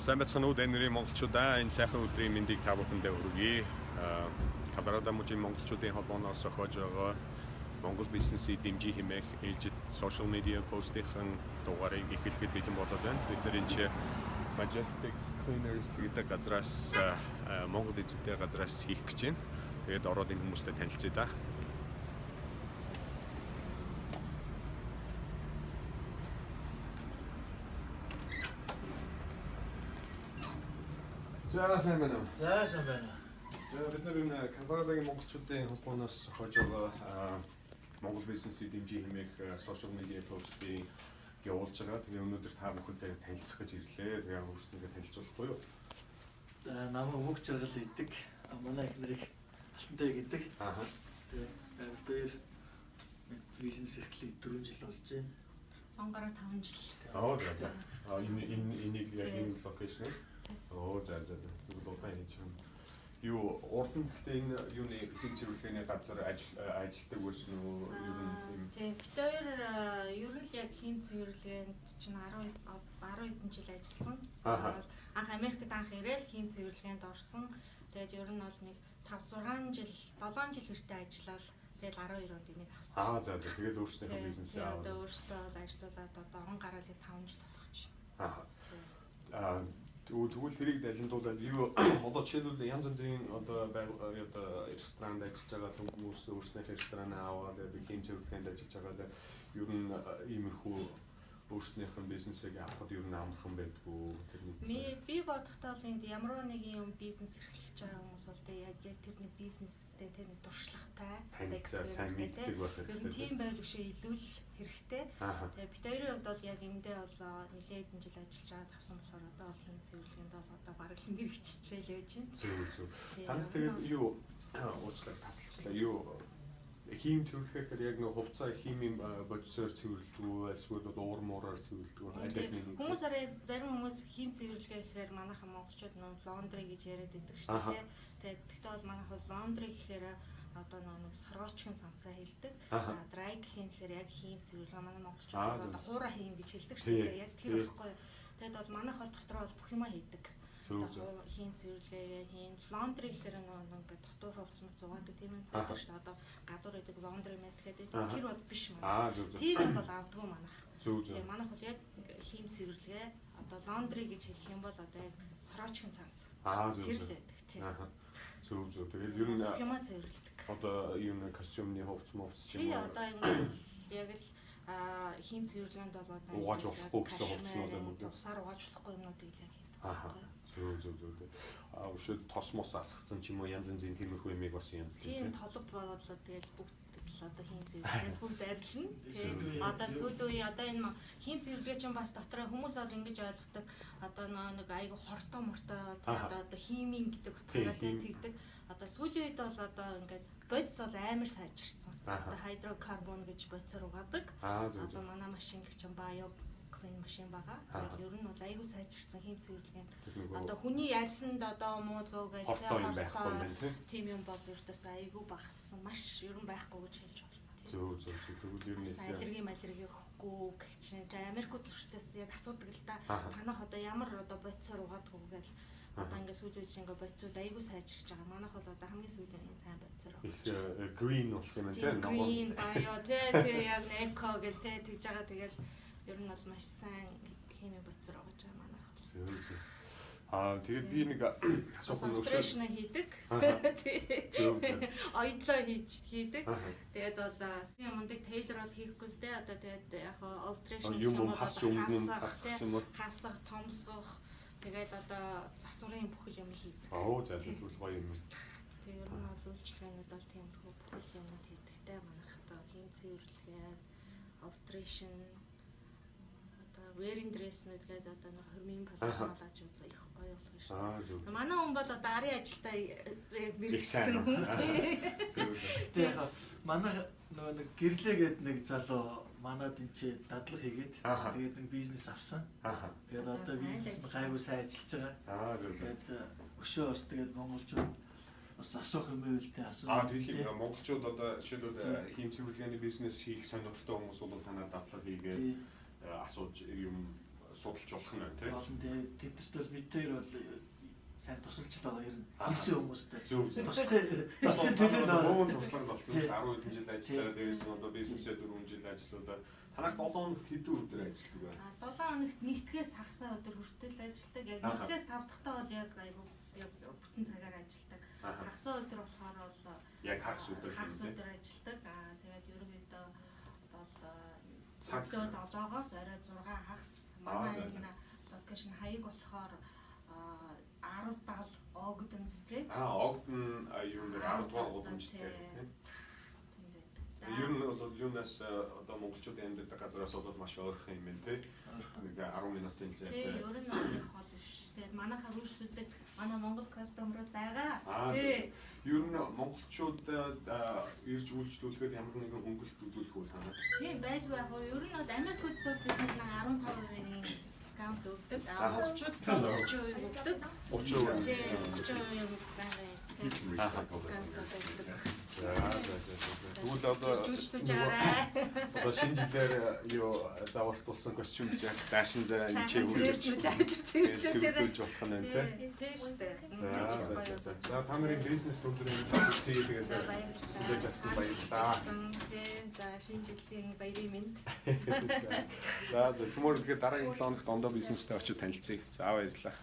Сайн байцгаана уу дэнэрийн монголчуудаа, энэ сайхан өдрийн мэндийг та бүхэндээ хүргэе. Колорадо мужийн монголчуудын холбооноос зохиож байгаа Монгол бизнесийг дэмжих хэмээх ээлжит social media пост-ийн дугаарыг эхлэхэд бэлэн болоод байна. Бид нар энэ чи Majestic Cleaners гэдэг газраас, Монгол эзэнтэй газраас хийх гэж байна. Тэгээд ороод энэ хүмүүстэй танилцъя да. За, сайн байна уу? За, сайн байна. За, бид нар энэ Колорадогийн монголчуудын холбооноос зохиож байгаа Монгол бизнесийг дэмжих хэмээх social media пост-ийг явуулж байгаа. Тэгээ өнөөдөр та бүхэнтэй танилцах гэж ирлээ. Тэгээ өөрсдөө танилцуулахгүй юу? За, намайг Мөнх Жаргал гэдэг. Манай их нарыг Алтантай гэдэг. Тэгээ бид хоёр бизнес эрхлээд 4 жил болж байна. Онгороо 5 жил. Аа, за за. А энэ энэ энийг яг энэ location. Оо, за за за. Зүгээр удаан хийж юм. Юу, урд нь гэхдээ энэ юуны хэм цэвэрлэгээний газар ажилладаг байсан уу? Ер нь юм. Тийм. Бид хоёр ер нь л яг хэм цэвэрлэгээнд чинь 10 10 хэдэн жил ажилласан. Анх Америкт анх ирээл хэм цэвэрлэгээнд орсон. Тэгээд ер нь бол нэг 5 6 жил, 7 жил гэртээ ажиллаад тэгэл 12 онд энийг авсан. Аа, за за. Тэгээд өөрснийхөө бизнесээ аваад. Одоо өөрсдөө бол ажиллуулад одоо орон гараалыг 5 жил болох чинь. Аа. Тэгвэл тэрийг далимдуулаад юу, одоо жишээлбэл янз янзын одоо одоо ресторанд ажиллаж байгаа хүмүүс өөрснийхөө ресторанаа аваад хэм цэвэрлэгээнд ажиллаж байгаа, ер нь иймэрхүү өөрснийх нь бизнесийг авахд ер нь амархан байдгүй тэрний. Би бодохдоо л энд ямар нэгэн юм бизнес эрхлэж байгаа хүмүүс бол тэ яг яг тэр нэг бизнестэй тэр нэг туршлагатай, сайн мэддэг байх хэрэгтэй. Ер нь тийм байл өшөө илүү л хэрэгтэй. Тэгээ бид хоёрын хувьд бол яг эндээ бол нэлээд хэдэн жил ажиллаж байгаа тавсан болохоор одоо бол хийн цэвэрлэгээнд бол одоо бараг л мэрэгччихээ л байж байна. Зөв зөв. Та нар тэгээд юу, уучлаарай, тасалчлаа. Юу, хийм цэвэрлэхээр яг нэг хувцас химийн бодисоор цэвэрлэдэг үү, эсвэл бол уур муураар цэвэрлэдэг үү? Аль аль нэг. Хүмүүс арай зарим хүмүүс хийм цэвэрлэгээ гэхээр манайхан монголчууд нөө laundry гэж яриад байдаг шүү дээ. Тэгээд тэгтээ бол манайх бол laundry гэхээр одоо нэг соргоочгийн цамцаа хэлдэг. Dry clean гэхээр яг хийм цэвэрлэгээ, манай монголчууд бол одоо хуура хийм гэж хэлдэг шүү дээ. Яг тэр байхгүй. Тэгээд бол манайх бол дотроо бол бүх юмаа хийдэг. Хийм цэвэрлэгээ хийн. Laundry гэхээр нөгөө ингээд дотуур хувцас муц угаадаг тийм юм байдаг шүү дээ. Одоо гадуур идэг laundry mat гэдэг тэр бол биш манай. Тийм юм бол авдаггүй манайх. Тийм, манайх бол яг хийм цэвэрлэгээ, одоо laundry гэж хэлэх юм бол одоо яг сороочгийн цамц. Тэр л байдаг тийм. Зөв зөв. Тэгэл ер нь бүх юмаа цэвэрлэдэг. Одоо юм костюмны хувцас мувц ч юм уу. Одоо ингээд яг л хийм цэвэрлэгээнд бол одоо угааж болохгүй гэсэн хувцснууд юм уу? Усаар угааж болохгүй юмнуудыг л яг хийдэг. Зөв зөв зөв. А өшөөд тос мос асгацсан ч юм уу, янз янзын тиймэрхүү юмыг бас янзлах. Тийм, толб болоод тэгэл бүгд л одоо хийм цэвэрлэгээнд бүгд арилна. Тийм. Одоо сүүлийн үеийн одоо энэ хийм цэвэрлэгээ чинь бас дотроо хүмүүс бол ингэж ойлгодог. Одоо нэг айгу хортой мортой одоо химийн гэдэг утгаараа тэгдэг. Одоо сүүлийн үед бол одоо ингээд бодис бол амар сайжирсан. Одоо хайдрокарбон гэж бодисоор угаадаг. Одоо манай машин гэх чинь bio clean машин байгаа. Тэгээд ер нь бол айгүй сайжирсан хийм цэвэрлэгээнд. Одоо хүний ярьсанд одоо муу зуу гэж тийм юм бол ердөөсөө айгүй багассан. Маш ер нь байхгүй гэж хэлж болно. Зөв зөв зөв. Тэгвэл ер нь аллерги малерги өгөхгүй гэх чинь. За, Америкууд зөрчдөөс яг асуудаг л да. Танах одоо ямар одоо бодисоор угаадгүй гэл одоо ингээд сүүлийн үед ингээ бодисууд айгүй сайжирч байгаа. Манайх бол одоо хамгийн сүүлийн энэ сайн бодисоор их green болсон юм тийм. Green bio тий яг эко гэл тий тэгж байгаа. Тэгэл ер нь бол маш сайн химийн бодисоор угааж байгаа манайх. Зөв зөв. Аа, тэгээд би нэг асуух нь өшөө хийдэг. Зөв зөв. Оёдлоо хийж хийдэг. Тэгээд бол мундаг tailor бол хийхгүй л дээ. Одоо тэгээд яг alteration юм бол хас өмнө хасах юм уу? Хасах, томсгох, тэгээд одоо засварын бүхэл юм хийдэг. Аа, за тэгвэл гоё юм. Тэгээд ер нь бол үйлчилгээнүүд бол тиймэрхүү бүхэл юмуд хийдэгтэй манайх одоо хийм цэвэрлэгээ, alteration, одоо wearing dress-нүүд гэдэг одоо нэг хормын палаажууд их гоё болох шүү дээ. Манай хүн бол одоо арын ажилтаа яг мэрэгсэн хүн тий. Зөв зөв. Гэтэ яг манай нөгөө нэг гэрлээ гээд нэг залуу манад энэ ч дадлаг хийгээд тэгээд нэг бизнес авсан. Тэгээд одоо бизнес нь гайгүй сайн ажиллаж байгаа. Аа, зөв зөв. Тэгээд өшөө бас тэгээд монголчууд бас асуух юм байвал те асуу. Аа, тийм, монголчууд одоо жишээлбэл хийм цэвэрлэгээний бизнес хийх сонирхолтой хүмүүс бол танаа дадлага хийгээд асууж юм судалж болох нь байна, тий. Олон тэгээд тэднэрт бол бид тэр бол сайн тусалж л байгаа ер нь ирсэн хүмүүстэй. Зөв зөв. Туслахын төлөө л байгаа. Бөөн туршлага болсон шүү. 10 хэдэн жил ажиллаа, дээрээс нь одоо бизнесээ 4 жил ажиллаулаа. Танайх 7 хоногт хэдэн өдөр ажилладаг вэ? 7 хоногт нэгтгэхээс хагасаа өдөр хүртэл ажилладаг. Яг нэгтгэхээс тав дахьтаа бол яг айгу яг бүтэн цагаар ажилладаг. Хагасаа өдөр болохоор бол Яг хагас өдөр хагас өдөр ажилладаг. Тэгээд ерөнхийдөө бол цаг 7-оос орой 6 хагас. Манай энэ location хаяг болохоор 1070 Ogden Street. Ogden юун дээр 10 дугаар гудамж дээр тийм. Ер нь бол юунаас одоо монголчуудын амьдардаг газараас бол маш ойрхон юм байна тий. Нэг 10 минутын зайтай. Тий, ер нь бол их хол биш. Тэгээд манайхаар үйлчлүүлдэг манай монгол customer ууд байгаа. Тий. Ер нь монголчуудад ирж үйлчлүүлэхэд ямар нэгэн хөнгөлөлт үзүүлэх үү танаа? Тийм байлгүй яг. Ер нь бол Америк үздэг бид нар 15%-ийн discount өгдөг. Монголчуудад 30% өгдөг. 30%. Тий, 30% байгаа. Discount өгдөг. За за за. Тэгвэл одоо үйлчлүүлж байгаарай. Одоо шинэ жилээр юу заавалтулсан костюм жак даашин заа энэ чиглүүлж цэвэрлүүлж болох нь байна тий. Тийм шүү дээ. За за за. За та нарын бизнес өндөр юм хүсье, тэгээд хүлээж авсан баярлалаа. Тийм, за шинэ жилийн баярын мэнд. За за, цөмөр тэгээд дараагийн 7 хоногт ондоо бизнестэй очиж танилцъя. За баярлалаа.